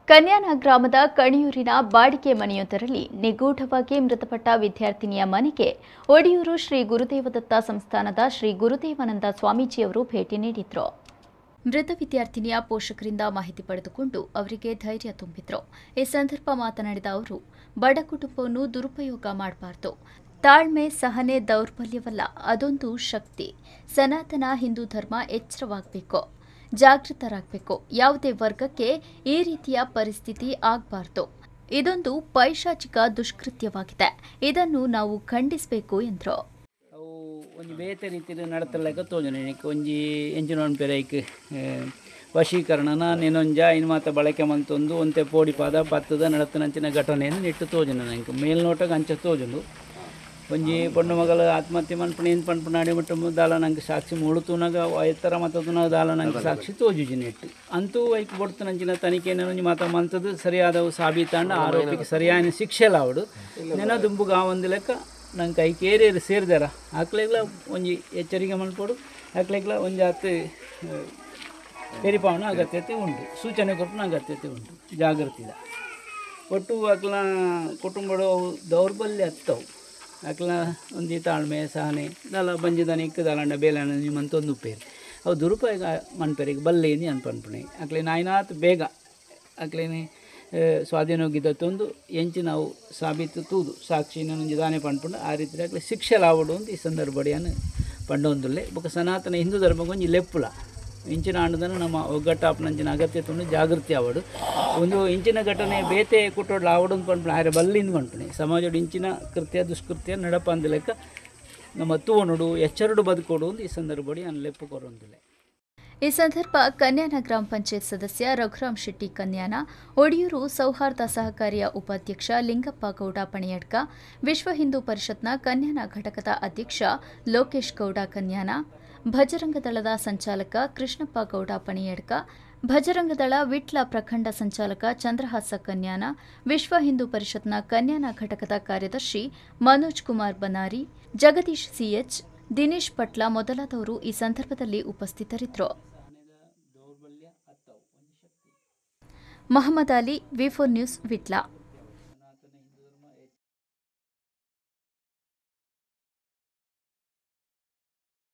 ಕನ್ಯಾನ ಗ್ರಾಮದ ಕಣಿಯೂರಿನ ಬಾಡಿಗೆ ಮನೆಯೊಂದರಲ್ಲಿ ನಿಗೂಢವಾಗಿ ಮೃತಪಟ್ಟ ವಿದ್ಯಾರ್ಥಿನಿಯ ಮನೆಗೆ ಒಡಿಯೂರು ಶ್ರೀ ಗುರುದೇವದತ್ತ ಸಂಸ್ಥಾನದ ಶ್ರೀ ಗುರುದೇವಾನಂದ ಸ್ವಾಮೀಜಿಯವರು ಭೇಟಿ ನೀಡಿದರು. ಮೃತ ವಿದ್ಯಾರ್ಥಿನಿಯ ಪೋಷಕರಿಂದ ಮಾಹಿತಿ ಪಡೆದುಕೊಂಡು ಅವರಿಗೆ ಧೈರ್ಯ ತುಂಬಿದ್ರು. ಈ ಸಂದರ್ಭ ಮಾತನಾಡಿದ ಅವರು, ಬಡ ಕುಟುಂಬವನ್ನು ದುರುಪಯೋಗ ಮಾಡಬಾರದು. ತಾಳ್ಮೆ, ಸಹನೆ ದೌರ್ಬಲ್ಯವಲ್ಲ, ಅದೊಂದು ಶಕ್ತಿ. ಸನಾತನ ಹಿಂದೂ ಧರ್ಮ ಎಚ್ಚರವಾಗಬೇಕು, ಜಾಗೃತರಾಗಬೇಕು. ಯಾವುದೇ ವರ್ಗಕ್ಕೆ ಈ ರೀತಿಯ ಪರಿಸ್ಥಿತಿ ಆಗಬಾರದು. ಇದೊಂದು ಪೈಶಾಚಿಕ ದುಷ್ಕೃತ್ಯವಾಗಿದೆ, ಇದನ್ನು ನಾವು ಖಂಡಿಸಬೇಕು ಎಂದರು. ಅವು ಒಂಜಿ ಬೇತೆ ರೀತಿಯಲ್ಲಿ ನಡತಲೆಕ್ಕ ತೋಜನೆ ಒಂಜಿ ಎಂಜಿನ ಪೆರೈಕ್ ವಶೀಕರಣನ ನೆನೊಂಜ ಇನ್ನು ಮಾತ ಬಳಕೆ ಮಂತೊಂದು ಒಂತೆ ಪೋಡಿ ಪಾದ ಪತ್ತದ ನಡತನಂಚಿನ ಘಟನೆಯನ್ನು ನೆಟ್ಟು ತೋಜನೆ ನಂಗೆ ಮೇಲ್ನೋಟಕ್ಕೆ ಅಂಚ ತೋಜುಂಡು. ಒಂಜಿ ಪೊಣ್ಣು ಮಗಲು ಆತ್ಮಹತ್ಯೆ ಮನ್ಪುಣ ಏನು ಪನ್ಪುಣ ಅಡಿ ಮುಟ್ಟ ದಾಲ ನಂಗೆ ಸಾಕ್ಷಿ ಮುಳುತುನಾಗ ಎತ್ತರ ಮತ್ತುನಾಗ ದಾಲ ನಂಗೆ ಸಾಕ್ಷಿ ತೋಜುಜಿ ನೆಟ್ಟು ಅಂತೂ ಐಕ್ ಬೊಡ್ತನಂಚಿನ ತನಿಖೆ ಒಂಜಿ ಮಾತ ಮಂತದ್ದು ಸರಿಯಾದವು ಸಾಬೀತಾಂಡ ಆರೋಪಿಗೆ ಸರಿಯಾದ ಶಿಕ್ಷೆ ಲಾವಡು ನೆನ ದುಂಬುಗ ಆ ಒಂದು ಲೆಕ್ಕ ನಂಗೆ ಐಕ್ ಏರಿಯರು ಸೇರಿದಾರ ಆಕ್ಲೆಗ್ಲ ಒಂಜಿ ಎಚ್ಚರಿಕೆ ಮನ್ಪೋಡು, ಆಕ್ಲೆಗ್ಲ ಒಂಜಿ ಆತು ತೆರಿಪಾವನ ಅಗತ್ಯತೆ ಉಂಟು, ಸೂಚನೆ ಕೊಟ್ಟನ ಅಗತ್ಯತೆ ಉಂಟು. ಜಾಗೃತಿದ ಒಟ್ಟು ಆಕ್ಲ ಕುಟುಂಬಡು ಅವು ದೌರ್ಬಲ್ಯ ಹತ್ತವು. ಅಕ್ಲ ಒಂಜಿ ತಾಳ್ಮೆ ಸಹನೆ ದಾಲ ಬಂಜಿದಾನೆ ಇಕ್ಕ ದಾಲಂಡ ಬೇಲಂಡ ನಿಮ್ಮಂತೊಂದು ಉಪ್ಪೇರು ಅವು ದುರುಪಯೋಗ ಮನ್ಪೆರಿಗೆ ಬಲ್ಲೇನಿ ಅನ್ಪನ್ಪುಣೆ ಅಕ್ಲೆ ನಾಯಿನಾತ್ ಬೇಗ ಅಕ್ಲೇನೆ ಸ್ವಾಧೀನೋಗಿದ್ದತ್ತೊಂದು ಎಂಚಿ ನಾವು ಸಾಬೀತು ತೂದು ಸಾಕ್ಷಿನ ಒಂಜಿ ದಾನೆ ಪನ್ಪುಂಡು ಆ ರೀತಿ ಅಕ್ಲೆ ಶಿಕ್ಷೆ ಲಾವಡು ಅಂತ ಈ ಸಂದರ್ಭಡಿಯನ್ನು ಪಂಡೊಂದುಲ್ಲೆ. ಬೊಕ ಸನಾತನ ಹಿಂದೂ ಧರ್ಮಗೊಂಜಿ ಲೆಪ್ಪುಲ ಇಂಚಿನ ಆಂಡದನ್ನು ನಮ್ಮ ಒಗ್ಗಟ್ಟಾಪನಂಚಿನ ಅಗತ್ಯ ತುಂಡು ಜಾಗೃತಿ ಆವಡು. ಒಂದು ಇಂಚಿನ ಘಟನೆ ಬೇತೆ ಕುಟ್ಟೋಡ್ಲ ಆವಡು ಪನ್ಪುಣ ಆರೆ ಬಲ್ಲಿಂದ ಪನ್ಪುಣೆ ಸಮಾಜದ ಇಂಚಿನ ಕೃತ್ಯ ದುಷ್ಕೃತ್ಯ ನಡಪ ಅಂದ ಲೆಕ್ಕ ನಮ್ಮ ತೂವನುಡು ಎಚ್ಚರಡು ಬದುಕೋಡು ಅಂತ ಈ ಸಂದರ್ಭಡಿ ಅನ್ ಲೆಪ್ಪು ಕೊರೊಂದಿಲ್ಲ. ಈ ಸಂದರ್ಭ ಕನ್ಯಾನ ಗ್ರಾಮ ಪಂಚಾಯತ್ ಸದಸ್ಯ ರಘುರಾಮ್ ಶೆಟ್ಟಿ ಕನ್ಯಾನ, ಒಡಿಯೂರು ಸೌಹಾರ್ದ ಸಹಕಾರಿಯ ಉಪಾಧ್ಯಕ್ಷ ಲಿಂಗಪ್ಪ ಗೌಡ ಪಣಿಯಡ್ಕ, ವಿಶ್ವ ಹಿಂದೂ ಪರಿಷತ್ನ ಕನ್ಯಾನ ಘಟಕದ ಅಧ್ಯಕ್ಷ ಲೋಕೇಶ್ ಗೌಡ ಕನ್ಯಾನ, ಭಜರಂಗದಳದ ಸಂಚಾಲಕ ಕೃಷ್ಣಪ್ಪ ಗೌಡ ಪಣಿಯಡ್ಕ, ಭಜರಂಗದಳ ವಿಟ್ಲ ಪ್ರಖಂಡ ಸಂಚಾಲಕ ಚಂದ್ರಹಾಸ ಕನ್ಯಾನ, ವಿಶ್ವ ಹಿಂದೂ ಪರಿಷತ್ನ ಕನ್ಯಾನ ಘಟಕದ ಕಾರ್ಯದರ್ಶಿ ಮನೋಜ್ ಕುಮಾರ್ ಬನಾರಿ, ಜಗದೀಶ್ ಸಿಎಚ್, ದಿನೇಶ್ ಪಟ್ಲ ಮೊದಲಾದವರು ಈ ಸಂದರ್ಭದಲ್ಲಿ ಉಪಸ್ಥಿತರಿದ್ದರು. Mohammed Ali, V4 news, Vitla.